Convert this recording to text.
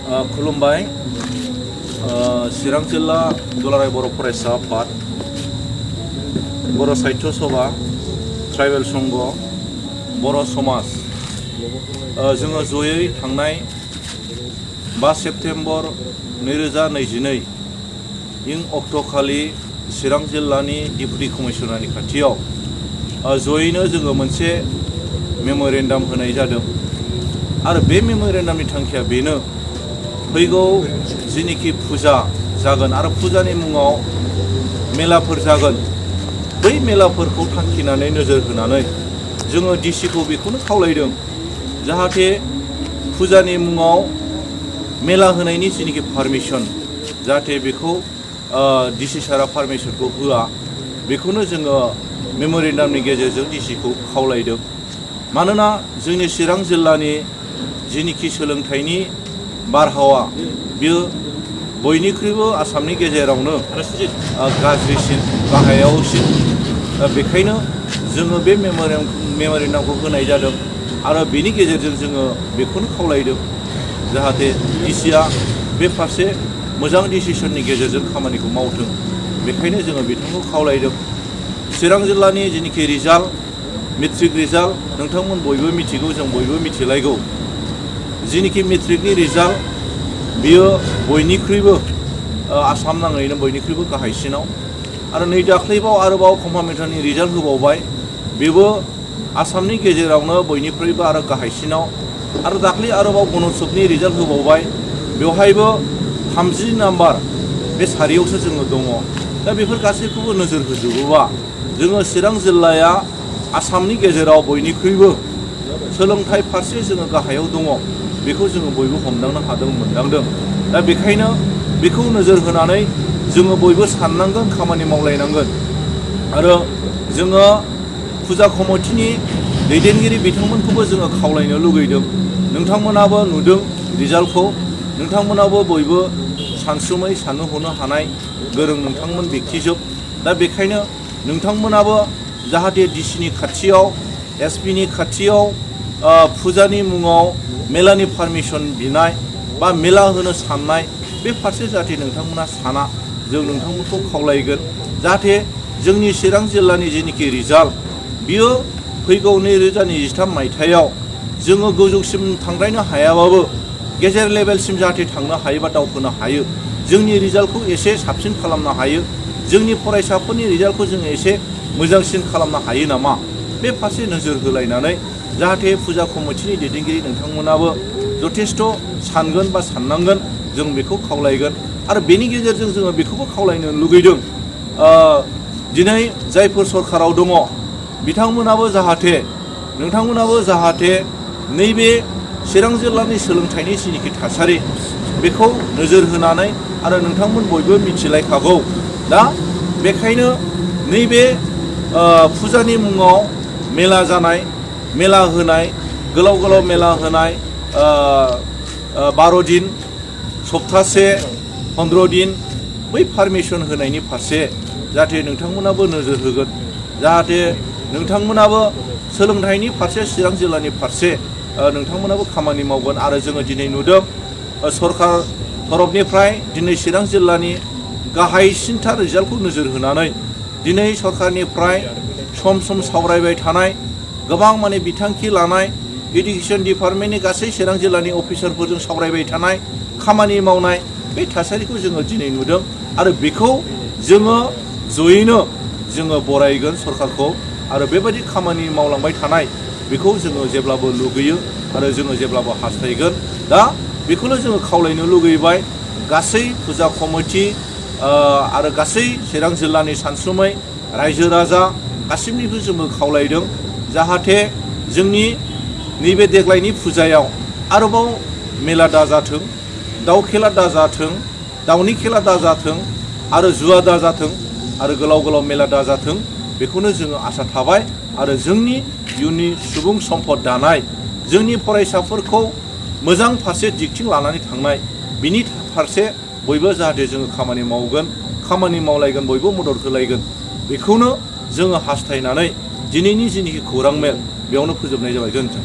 खुलुमबाय चिरां जिल्ला दुलाराय बर' फरायसा आफाद बर' साहित्य सभा ट्राइबेल संघ बर' समाज जोङो जयै थांनाय 5 सेप्तेम्बर 2022 इं अक्ट'खालि चिरां जिल्लानि डिप्युटि कमिशनारनि खाथियाव जयैनो जोङो मोनसे मेम'रेन्डाम होनाय जादों आरो बे मेम'रेन्डामनि थांखिया बेनो फैगौ जिनिखि फुजा जागोन आरो फुजानि मुङाव मेलाफोर जागोन बै मेलाफोरखौ थांखिनानै नोजोर होनानै जोङो डिसिखौ बेखौनो खावलायदों जाहाथे फुजानि मुङाव मेला होनायनि जिनिखि पारमिसन जाहाथे बेखौ डिसि सारा पारमिसनखौ होआ बेखौनो जोङो मेम'रेन्डामनि गेजेरजों डिसिखौ खावलायदों मानोना जोंनि चिरां जिल्लानि जिनिखि सोलोंथाइनि बारहावा बियो बयनिख्रुइबो आसामनि गेजेरावनो गाज्रिसिन गाहायावसिन बेखायनो जोङो बे मेम'रेन्डामखौ होनाय जादों आरो बेनि गेजेरजों जोङो बेखौनो खावलायदों जाहाथे डिसिआ बे फारसे मोजां डिसिसननि गेजेरजों खामानिखौ मावथों बेखायनो जोङो बिथांखौ खावलायदों चिरां जिल्लानि जिनिखि रिजाल्ट मेट्रिक रिजाल्ट नोंथांमोन बयबो मिथिगौ जों बयबो मिथिलायगौ जिनिखि मेट्रिकनि रिजाल्ट बियो बयनिख्रुइबो आसाम नाङैनो बयनिख्रुइबो गाहायसिनाव आरो नै दाख्लैबाव आरोबाव कम्पार्टमेन्टालनि रिजाल्ट होबावबाय बेबो आसामनि गेजेरावनो बयनिख्रुइबो आरो गाहायसिनाव आरो दाख्लै आरोबाव गणोत्सवनि रिजाल्ट होबावबाय बेवहायबो 30 नाम्बार बे सारियावसो जोङो दङ दा बेफोर गासैखौबो नोजोर होजोबोबा जोङो चिरां जिल्लाया आसामनि गेजेराव बयनिख्रुइबो सोलोंथाइ फारसे जोङो गाहायाव दङ बेखौ जोङो बयबो हमदांनो हादों मोनदांदों दा बेखायनो बेखौ नोजोर होनानै जोङो बयबो साननांगोन खामानि मावलायनांगोन आरो जोङो फुजा कमिटिनि दैदेनगिरि बिथांमोनखौबो जोङो खावलायनो लुगैदों नोंथांमोनाबो नुदों रिजाल्टखौ नोंथांमोनाबो बयबो सानसुमै साननो हनो हानाय गोरों नोंथांमोन व्यक्तिजोब दा बेखायनो नोंथांमोनाबो जाहाथे डिसिनि खाथियाव एसपिनि खाथियाव फुजानि मुङाव मेलानि पारमिसन बिनाय बा मेला होनो साननाय बे फारसे जाहाथे नोंथांमोना साना जों नोंथांमोनखौ खावलायगोन जाहाथे जोंनि चिरां जिल्लानि जेनिखि रिजाल्ट बियो फैगौ 2023 मायथाइयाव जोङो गोजौसिम थांद्रायनो हायाबाबो गेजेर लेभेलसिम जाहाथे थांनो हायो बा दावखोनो हायो जोंनि रिजाल्टखौ एसे साबसिन खालामनो हायो जोंनि फरायसाफोरनि रिजाल्टखौ जोङो एसे मोजांसिन खालामनो हायो नामा बे फारसे नोजोर होलायनानै जाहाथे फुजा कमिटिनि दैदेनगिरि नोंथांमोनाबो जथेस्थ' सानगोन बा साननांगोन जों बेखौ खावलायगोन आरो बेनि गेजेरजों जोङो बेखौबो खावलायनो लुगैदों दिनै जायफोर सरकाराव दङ बिथांमोनाबो जाहाथे नोंथांमोनाबो जाहाथे नैबे चिरां जिल्लानि सोलोंथाइनि जिनिखि थासारि बेखौ नोजोर होनानै आरो नोंथांमोन बयबो मिथिलायखागौ दा बेखायनो नैबे फुजानि मुङाव मेला जानाय मेला होनाय गोलाव गोलाव मेला होनाय 12 दिन सप्तासे 15 दिन बै पारमिसन होनायनि फारसे जाहाथे नोंथांमोनाबो नोजोर होगोन जाहाथे नोंथांमोनाबो सोलोंथाइनि फारसे चिरां जिल्लानि फारसे नोंथांमोनाबो खामानि मावगोन आरो जोङो दिनै नुदों सरकार तरफनिफ्राय दिनै चिरां जिल्लानि गाहायसिनथार रिजाल्टखौ नोजोर होनानै दिनै सरकारनिफ्राय सम सम सावरायबाय थानाय गोबां माने बिथांखि लानाय इडुकेसन डिपार्टमेन्टनि गासै चिरां जिल्लानि अफिसारफोरजों सावरायबाय थानाय खामानि मावनाय बे थासारिखौ जोङो दिनै नुदों आरो बेखौ जोङो जयैनो जोङो बरायगोन सरकारखौ आरो बेबायदि खामानि मावलांबाय थानाय बेखौ जोङो जेब्लाबो लुगैयो आरो जोङो जेब्लाबो हास्थायगोन दा बेखौनो जोङो खावलायनो लुगैबाय गासै फुजा कमिटि आरो गासै चिरां जिल्लानि सानसुमै रायजो राजा गासिबनिबो जोङो खावलायदों जाहाथे जोंनि नैबे देग्लायनि फुजायाव आरोबाव मेला दाजाथों दाउ खेला दाजाथों दाउनि खेला दाजाथों आरो जुवा दाजाथों आरो गोलाव गोलाव मेला दाजाथों बेखौनो जोङो आसा थाबाय आरो जोंनि इयुननि सुबुं सम्पद दानाय जोंनि फरायसाफोरखौ मोजां फारसे दिगथिं लानानै थांनाय बिनि फारसे बयबो जाहाथे जोङो खामानि मावगोन खामानि मावलायगोन बयबो मदद होलायगोन बेखौनो जोङो हास्थायनानै दिनैनि जिनिखि खौरां मेल बेयावनो फोजोबनाय जाबाय गोजोन्थों।